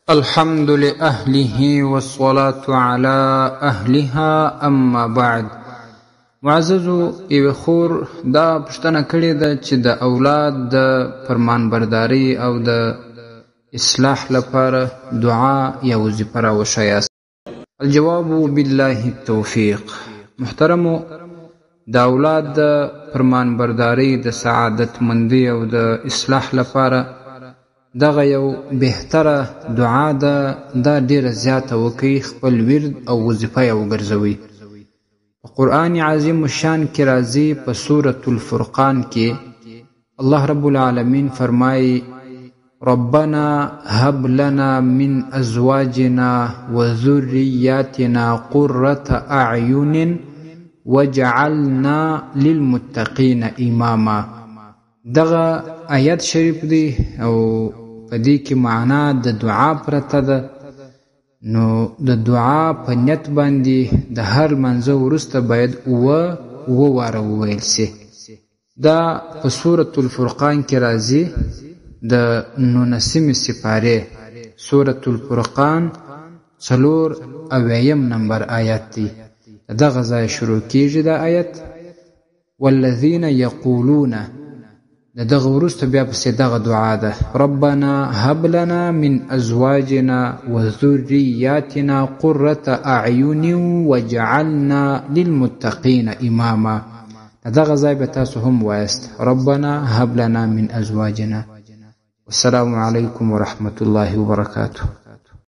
الحمد لأهله والصلاة على أهلها، اما بعد. معززو، یوې خور دا پوښتنه کړې ده چې د اولاد د فرمانبردارۍ او د اصلاح لپاره دعا یا وظیفه راوښیاست. الجواب بالله التوفیق. محترمو، د اولاد د فرمانبردارۍ، د سعادتمندۍ او د اصلاح لپاره دغه یو بهتره دعا ده. دا ډیره زیاته وکئ، خپل ورد او وظیفه یې وګرځوئ. په قرآن عظیم الشان کې راځي، په سورة الفرقان کې الله رب العالمین فرمایي: ربنا هب لنا من ازواجنا وذرياتنا قرة اعین وجعلنا للمتقین اماما. دغه آیت شریف دی او په دې کې معنا د دعا پرته ده. نو د دعا په نیت باندې د هر لمانځه وروسته باید اووه اووه واره وویل سي. دا په سورة الفرقان کې راځي، د نولسمې سپارې، سورة الفرقان 74 نمبر آیت دی. دغه ځای شروع کیږي دا آیت، والذین یقولون. د دغه وروسته بیا پسې دغه دعا ده: ربنا هب لنا من ازواجنا وذرياتنا قرة اعین وجعلنا للمتقین اماما. دغه ځای به تاسو هم وایاست: ربنا هب لنا من ازواجنا. والسلام علیکم ورحمة الله وبرکاته.